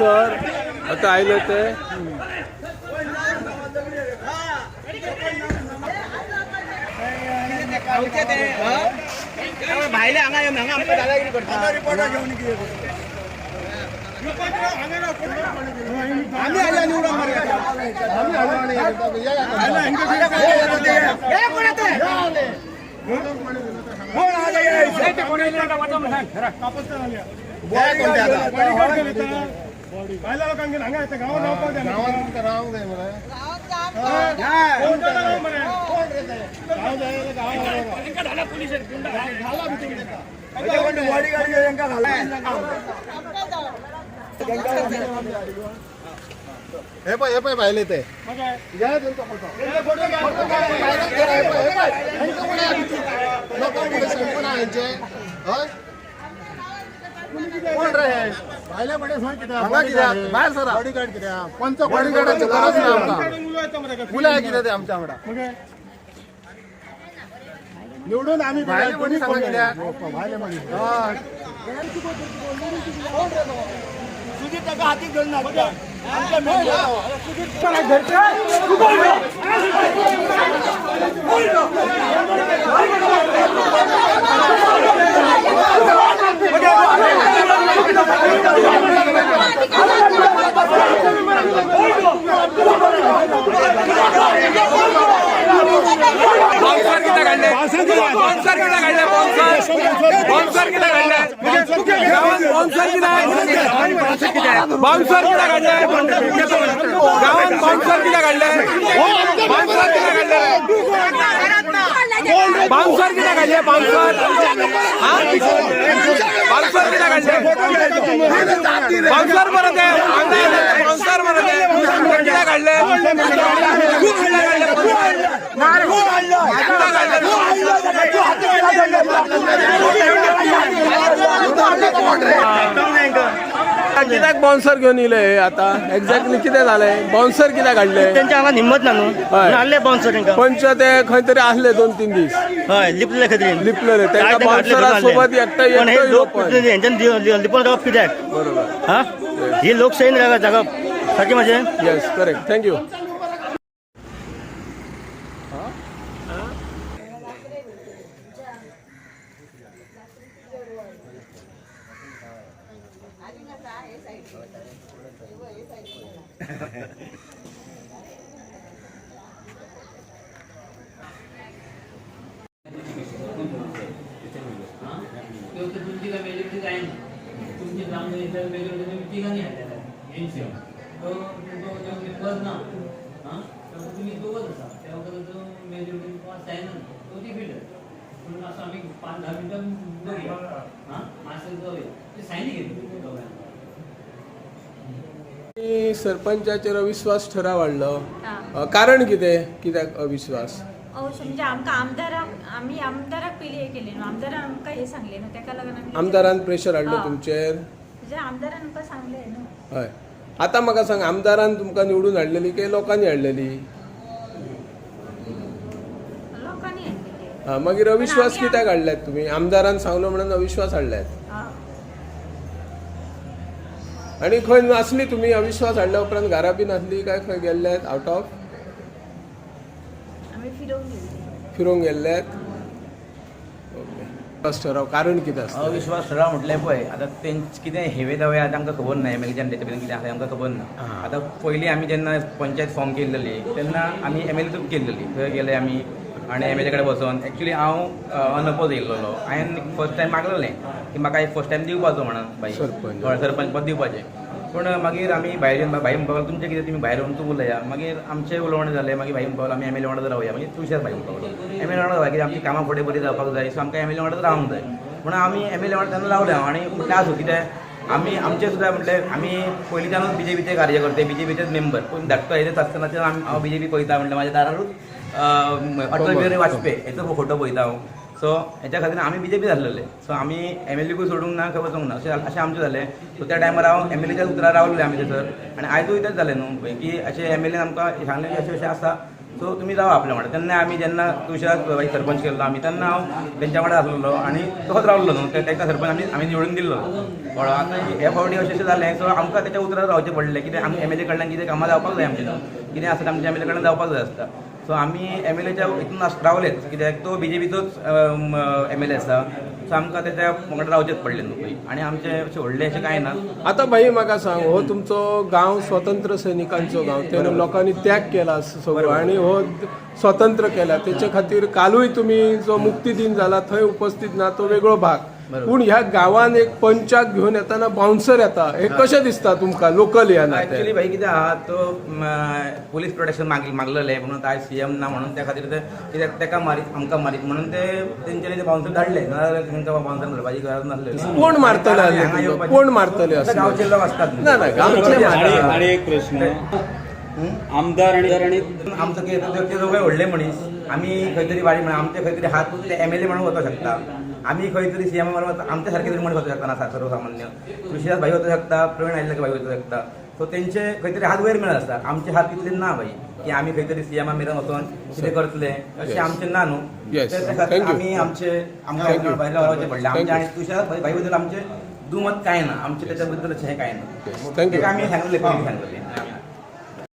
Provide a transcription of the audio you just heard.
Bouncer आता आयले ते. भायले हांगा येवन हांगा आमकां दादागिरी करता. आमी आयल्या निवडून मरे. हे कोण ते? कोण आले? भायल्या लोकांक घेवन हांगा येता गांवांत रावपाक जायना. रावंक जाय मरे. कोण गांव मरे? गांव जाय जाल्यार गांवांत राव. बॉडी गार्ड तांकां घाला. हे पळय, हे पळय, भायले ते घ्या तेंचो फोटो. फोटो घ्या, भायले घ्या, हे पळय, हे पळय. हेंचो कोण आहे? लोकांक फुडें सांगपण आहा हेंचें. हय, कोण रे हे? भायल्या मडें सांग कित्याक? हांगा कित्याक? भायर सरा. बॉडीगार्ड कित्याक? पंच बॉडीगार्डाची गरज ना आमकां. उलो येता मरे. उलय कितें ते आमच्या वांगडा. मगे निवडून आमी भायले मनीस हांगा कित्याक? भायले मनीस. हय. सुधीर ताका हातीक घेवन नाचता. आमच्या मेन. बाउन्सर कित्याक हाडले? बाउन्सर कित्याक हाडले? बाउन्सर, बाउन्सर कित्याक हाडले गांवांत? बाउन्सर कित्याक? बाउन्सर कित्याक हाडले गांवांत? बाउन्सर कित्याक हाडले? बाउन्सर कित्याक हाडले? बाउन्सर कित्याक हाडले? बाउन्सर, हा? बाउन्सर कित्याक हाडले? बाउन्सर परत हे. हांगा येयले, बाउन्सर परत हे. कित्याक हाडले? कित्याक हाडले? कित्याक बाउन्सर घेवन येयले हे आता? एक्झॅक्टली कितें जालें? बाउन्सर कित्याक हाडले? तेंच्या हांगा हिम्मत ना न्हू. हय. हाडले बाउन्सर तेंकां. पंच ते खंय तरी आसले 2-3 दीस. हय, लिपले खातीर. लिपलेले. तेंकां बाउन्सरा सोबत एकटो पण हे एकटो येयलो लोक पंच. हेंच्यान लिपोवन रावप कित्याक? बरोबर. हा, ही लोकशाही जगप सारकें म्हाजें. येस, करेक्ट. Thank you. तुमची काय मेजॉरिटी जायना. तुमची जावंक मेजॉरिटी तुमी तिगांनी हाडलेले मेनशे. तो तुमचो मेंबर ना, आं, तो तुमी दोगच आसा. त्या वखत तो मेजॉरिटी जायना, तो डिफिट. पूण असो आमी 5-10 मिनटां बघया, आं, मातशें जावया. ती सायनी घेतली दोगांनी. सरपंचाचेर अविश्वास ठराव हाडलो. कारण कितें? कित्याक अविश्वास? अवश्य, म्हणजे आमकां आमदाराक, आमी आमदाराक पयलीं हें केलें न्हू, आमदारान आमकां हें सांगलें न्हू, तेका लागून आमी आमदारान प्रेशर हाडलो हा. तुमचेर? म्हणजे आमदारान आमकां सांगलें न्हू. हय, आतां म्हाका सांग, आमदारान तुमकां निवडून हाडलेली की लोकांनी हाडलेली? लोकांनी हाडलेली. हा, मागीर अविश्वास पण आमी- कित्याक हाडल्यात तुमी? आमदारान सांगलो म्हणून अविश्वास हाडल्यात? हा. आनी खंय नासली तुमी अविश्वास हाडल्या उपरांत? घरा बी नासली काय खंय गेल्ल्यात आवट ऑफ? आमी फिरोवंक गेल्ली. फिरोंक गेल्ल्यात. ओके, विश्वास ठराव कारण कितें आसता? अविश्वास ठराव म्हटल्यार पळय, आतां तेंच कितें हेवे दावे आतां आमकां खबर ना. एम एल एच्या तेच्या भितर कितें आसा आमकां खबर ना. आतां पयलीं आमी जेन्ना पंचायत फॉर्म केल्लेली तेन्ना आमी एम एल ए केल्लेली. थंय गेले आमी आनी एम एल ए कडेन वचोन, एक्चुली हांव अनअपोज येयल्लो. हांवें फर्स्ट टायम मागलेलें की म्हाका एक फर्स्ट टायम दिवपाचो म्हणून बाई. सरपंच. हय, सरपंच पद दिवपाचें. पूण मागीर आमी भायर येवन भाई म्हणपाक लागलो, तुमचें कितें, तुमी भायर येवन तूं उलया. मागीर आमचें उलोवणें जालें. मागीर भाई म्हणपाक लागलो, आमी एम एल ए वांगडा रावया. मागीर तुषार भाई म्हणपाक लागलो, एम एल ए वांगडा रावया, कित्याक आमची कामां फुडें बरीं जावपाक जाय, सो आमकां एम एल ए वांगडाच रावंक जाय म्हणून आमी एम एल ए वांगडा तेन्ना रावले. आनी म्हटलें आसूं, कित्याक आमी आमचे सुद्दां म्हटलें आमी पयलींच्यानूच बी जे पीचे कार्यकर्ते, बी जे पीचेच मेंबर. पूण धाकटो येयत आसतनाच्यान आमी हांव बी जे पी पळयता. म्हटल्यार म्हाज्या दारारूच अटल बिहारी वाजपेयी हेचो फोटो पळयता हांव. सो हेच्या खातीर आमी बी जे पी आसलेले. सो आमी एम एल एकूय सोडूंक ना, खंय वचूंक ना, अशें अशें आमचें जालें. सो त्या टायमार हांव एम एल एच्याच उतरार रावलें आमी थंयसर. आनी आयजूय तेंच जालें न्हू की अशें एम एल एन आमकां सांगलें की अशें अशें आसा. सो तुमी रावा आपल्या वांगडा. तेन्ना आमी जेन्ना तुळशीदास भाई सरपंच केल्लो आमी, तेन्ना हांव तेंच्या वांगडा आसलेलो आनी तसोच रावलो न्हू. तेका सरपंच आमी आमी निवडून दिल्लो, कळ्ळो. आतां हे फावटी अशें अशें जालें, सो आमकां तेच्या उतरार रावचें पडलें. कित्याक आमी एमएलए कडल्यान कितें कामां जावपाक जाय आमचें न्हू, कितें आसा आमच्या एमएलए कडल्यान जावपाक जाय आसता. सो आमी एमएलएच्या हितून रावलेच, कित्याक तो बीजेपीचोच एमएलए आसा. सो आमकां तेच्या वांगडा रावचेंच पडलें न्हू पळय. आनी आमचें अशें व्हडलें अशें कांय ना. आता भाई, म्हाका सांग, हो तुमचो गांव स्वतंत्र सैनिकांचो गांव, तेणे लोकांनी त्याग केला सगळो आणि हो स्वतंत्र केला. तेचे खातीर कालूय तुमी जो मुक्ती दिन जाला थंय उपस्थित ना, तो वेगळो भाग. पूण ह्या गांवान एक पंचाक घेवन येताना बाउन्सर येता, हे कशें दिसता तुमकां लोकल ह्या नात्यान? ऍक्च्युली भाई, कितें आहा, तो पोलीस प्रोटेक्शन मागलेलें म्हणून आयज सीएम ना म्हणून त्या खातीर ते कित्याक तेका मारीत आमकां मारीत म्हणून ते तेंच्यांनी ते बाउन्सर धाडले, नाजाल्यार तेंकां बाउन्सर म्हणपाची गरज नासली. कोण मारतले आसले हांगा तुमकां? येवपाची. कोण मारतले आसले? गांवचे लोक आसतात. ना, ना, गांवचे आणि आणि एक प्रश्न, आमदार आणि आणि आमचो कितें, ते दोगूय व्हडले मनीस, आमी खंय तरी वाडी म्हणून आमचे खंय तरी हात एम एल ए म्हणून वचूंक शकता, आमी खंय तरी सीएम म्हणून आमच्या सारखे तरी मनीस वचूंक शकता ना. सर्वसामान्य तुळशीदास भाई वचूंक शकता, प्रवीण आर्लेकर भाई वचूंक शकता. सो तेंचे खंय तरी हात वयर मेळत आसता. आमचे हात तितले ना भाई की आमी खंय तरी सीएमा मेरेन वचोन कितें करतले अशें आमचें ना न्हू. ते खातीर Thank you. आमी आमचे आमकां भायल्या रावचें पडलें आमचें. आनी तुळशीदास भाई बद्दल आमचें दुमत कांय ना, आमचें तेच्या बद्दल अशें हें कांय ना. Thank you. तेका आमी सांगलें, पयलीं सांगलें.